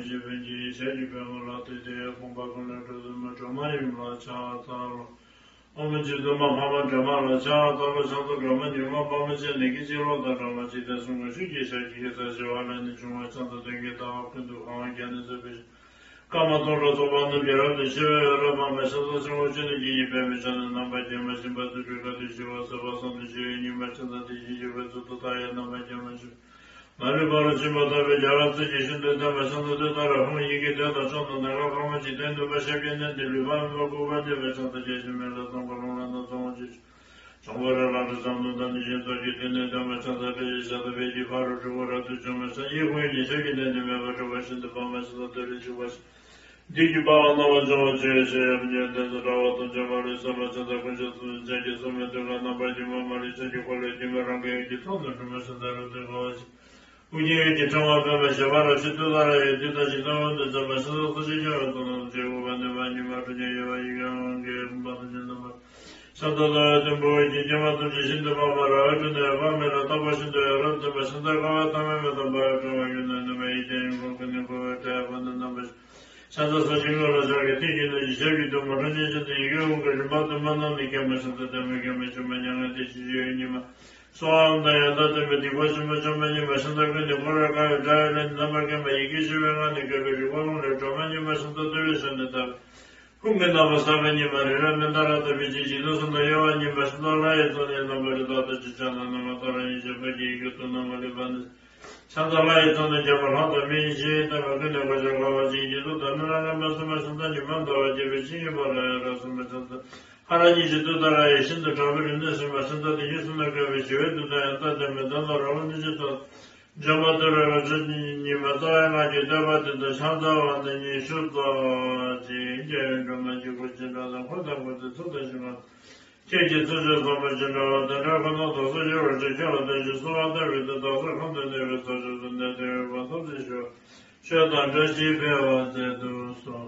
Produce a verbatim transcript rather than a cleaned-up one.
ཞེས་པའི་གི་ཞལ་གྱི་པདྨོ་ལ་བཏུད་དེ་དགོངས་པ་ཀུན་ལས་སྒྲོལ་ཚུལ་མ་སྒྲོལ་མ་ཡིན་ལ་ཕྱག་འཚལ་ལོ། ཨོཾ་མཉྫུ་འཐུ་མ་འཕགས་མ་སྒྲོལ་མ་ལ་ཕྱག་འཚལ་ལོ། ཕྱག་འཚལ་སྒྲོལ་མ་མྱུར་མ་དཔའ་མོ་ཆེ་ནི་སྐད་ཅིག་གློག་དང་འདྲ་མ་འཇིག་རྟེན་གསུམ་མགོན་ཆུ་སྐྱེས་ཞལ་གྱི་ཡེ་ས་ཞི་བ་ལྷ་ནི་འབྱུང་བ་ཕྱག་འཚལ་མདུན་བསྐྱེད་ལྟ་བ་ཀུན་ཏུ་གང་བ་བརྒྱ་ནི་གཙོས་པའི་ཀ་མ་སྟོང་ཕྲག་ཚོགས་པ་རྣམས་ཀྱི་རབ་ཏུ་ཕྱེ་བའི་འོད་རབ་འབར་བ་ཕྱག་འཚལ་ཆེན་པོ་ཆེ་ནི་སྐད་ཀྱི་པདྨའི་ཕྱག་ན་རྣམ་པར་རྒྱལ་མ་ཞིང་པ་རྫུ་འཕྲུལ་དཀའ་ཐུབ་ཞི་བ་སྲིད་པ་གསུམ་དུ་ཞི་བའི་ཉི་མ་ཕྱག་འཚལ་དེ་བཞིན་གཤེགས་པའི་གཙུག་ཏོར་མཐའ་ཡས་རྣམ་པར་རྒྱལ་མ་ཞིང་མ་ལུས་པ་རུ་ཕྱིན་པ་ལྟ་བུའི་རྒྱ་གར་རྩེ་ཞིང་ཤིན་ཏུ་བརྟན་པ་ཕྱག་འཚལ་དུས་ལྟར་ཧཱུྃ་ཡི་གེ་དོན་དང་ཕྱོགས་དང་ནམ་མཁའ་འཁོར་བ་འཇིག་རྟེན་འདུས་པ་ཤཱཀྱའི་གནས་འདི་ལུས་པ་མེད་པ་སྐུ་པར་འདུས་པའི་ཕྱག་འཚལ་རྒྱ་ཆེན་མེ་ལྷ་ཚངས་པ་ལུང་ལ་ནག་ཚོམ་བུ་ཆུ་ཆུ། བྱང་བ་ར་ལ་རི་ཟམ་དུ་ད་ནི་ཞིང་སོགས་ཀྱི་དུས་ནས་ལྡན་པ་ཕྱག་འཚལ་དཔལ་གྱི་ཞབས་ཏོག་དཔལ་གྱི་ཕ་རོལ་ཕྲུ་གུ་རབ་ཏུ་བྱུང་བའི་ཕྱག་གཡས་བསྐུམ་ཉེ་ཞབས་ཀྱི་སྟེང་དུ་མེད་པར་སྤྲུལ་པ་ཤིན་ཏུ་དཔའ་མོ་ཕྱག་འཚལ་བདུད་རིགས་འཇིགས་པ་ཞི། བདུད་ཀྱི་དཔའ་བ་རྣམ་པར་སྦྱོང་བ་ཆོས་ཅན། ཡབ་ཉིད་དེ་ཚོ་དྲ་བ་དང་བཅས་མ་ལུས་སེམས་དཔའ་ཕྱག་འཚལ་དཀོན་མཆོག་གསུམ་མཚན་གྱི་སོ་མའི་དུས་ཀ་རྣམ་པར་སྒྱུར་མ་མ་ལུས་ཕྱག་གི་འཁོར་ལོས་སྒྱུར་མའི་རང་གི་ཡུམ་གྱི་ཚོགས་རྣམས་སྒྲོལ་མ་ཕྱག་འཚལ་རབ་ཏུ་དགའ་བ་ཆེ། ཨོ་རྒྱན་ཡུལ་གྱི་ཕྲེང་བ་སྤེལ་མ་ཞི་བ་རབ་ཞི་ཏུཏྟཱ་ར་ཡི་ཏུཏྟཱ་ཇི་ལྟ་བ་དུ་བྱས་པ་ཕྱག་འཚལ་སོ་སྐྱེ་རྒྱལ་བའི་ཚོགས་རྣམས་སུ་སྐྱེ་དགུ་པ་ནི་པ་ཉི་མ་གྲུ་བརྒྱ་ཡོད་པ་ཡི་གེ་དབང་གི་བུམ་པ་དང་ཅན་དུ་མ། ཕྱག་འཚལ་ཏོ་ཡ་དུམ་བུ་ཡི་གེ་ཀྱེ་མ་ཐུགས་རྗེ་ཤིན་ཏུ་དཔག་པ་ར་བའི་དྲུང་ནས་དཔག་མེད་ལ་བརྟག་པ་ཤིན་ཏུ་ཡ་རབ་འཛིན་པ་ཕྱག་འཚལ་དཀའ་བ་ཐ་མལ་མེ་ཏོག་འབར་བའི་ཕྲེང་བ་ཡུལ་ན་ནུབ་པ་ཡི་དེ་ཡི་འཁོར་ཀུན་ནས་བསྐོར་བའི་ཕྲེང་བ་ནི་རྣམ་པ་ཕྱག་འཚལ་སོ་སྐྱེ་དངོས་ལ་ཕྱག་གི་མཐིལ་གྱིས་བསྣུན་ཅིང་ཞབས་ཀྱི་ཐུར་མ་ཁྲོ་གཉེར་ཅན་དུ་ཡི་གེ་ཧཱུྃ་གི་རིམ་པ་དུ་མ་རྣམས་ནི་མཁྱེན་པ་ཕྱག་འཚལ་ཏེ་མི་མཁྱེན་པའི་ཕྱོགས་མ་མྱ་ངན་འདས་ཞི་ཞི་བའི་ཉི་མ། གསང་བ་དང་ཡང་དག་ལྡན་པའི་སྡིག་པ་ཆེན་པོ་བཅོམ་པ་ཉིད་མ་ཕྱག་འཚལ་ཀུན་ནས་བསྐོར་བའི་དཀའ་བའི་དགྲ་ཡི་ལན་རྣམ་པར་མཁྱེན་པ་ཡི་གེ་ཞི་བའི་ངག་ནི་བཀོད་པའི་རིག་པ་ཀློང་ལས་སྒྲོན་མ་ཉིད་མ་ཕྱག་འཚལ་བརྡོལ་བའི་ཞལ་ནས་བཏབ། ཧཱུྃ་གི་རྣམ་པར་གསལ་བའི་ཉི་མ་རི་རབ་མནྡ་ར་ལྟ་བུའི་ཆོས་ཀྱི་ལུས་གསུམ་དུ་གཡོ་བ་ཉིད་མ་ཕྱག་འཚལ་ལྷ་ཡི་ཚོགས་ནི་རྣམ་པར་རིག་མདོག་ལྟར་ཅི་བྱ་ན་རྣམ་པར་རྟོག་རང་བཞིན་གཤེགས་པ་ཀྱི་ཡི་གེ་དོན་རྣམ་པར་རིག་པ་ནི། ཕྱག་འཚལ་ལྷ་ཡི་ཚོགས་ནི་རྒྱལ་པོ་ལྷ་དང་མི་ཡི་ཞིང་ཡི་ལྟ་བུ་ཀུན་ནས་གོ་ཆ་དགའ་བ་ཅན་གྱི་གཟུགས་དང་སྨན་བླ་རྣམ་པ་གསུམ་མ་ཕྱག་འཚལ་ཉི་མ་ཟླ་བ་རྒྱས་པའི་ཕྱི་ཉིན་པ་ལ་ཡང་རབ་གསུམ་མ་ཕྱག་འཚལ། ཧ་ར་གཉིས་ཀྱི་ཏུཏྟཱ་ར་ཡི་ཤིན་ཏུ་དྲག་པོའི་རིམས་ནད་སེལ་བ་ཕྱག་འཚལ་ཏེ་ཡིད་གསུམ་ན་བཀོད་པའི་ཞི་བའི་མཐུ་དང་ཡང་དག་ལྡན་པའི་དོན་དང་རང་གི་གནོད་སྦྱིན་ཚོགས། འཇོམས་པ་ཏུ་རེ་རོ་ཆོས་ཉིད་མ་རྩ་བའི་སྔགས་ཀྱི་བསྟོད་པ་དེ་དག་ཕྱག་འཚལ་བ་ནི་ཉི་ཤུ་རྩ་བ་ཅན། རྒྱལ་བའི་སྒྲོལ་མ་སྤྱི་བོ་སྐྱེས་དགྲ་དང་འཁོར་དང་འཁོར་ཚོགས་དང་ཞིང་ཁམས། ཁྱེད་ཀྱི་ཚུལ་འཆོས་བཟང་པོ་ཅན་འདྲ་བ་དེ་འདྲ་ཁོ་ན་དོགས་སུ་གྱུར་པར་བྱེད་ཁྱོད་ལ་བརྟེན་ཅིང་གསོལ་བ་བཏབ་པའི་དུས་བདག་སོགས་ཁམས་དང་ནད་པའི་ཚོགས་ཆོས་སུ་གནས་དེ་འོད་དཔག་ཐམས་ཅད་ཞི་བ་ཆོས་དང་བཀྲ་ཤིས་འཕེལ་བར་མཛད་དུ་གསོལ།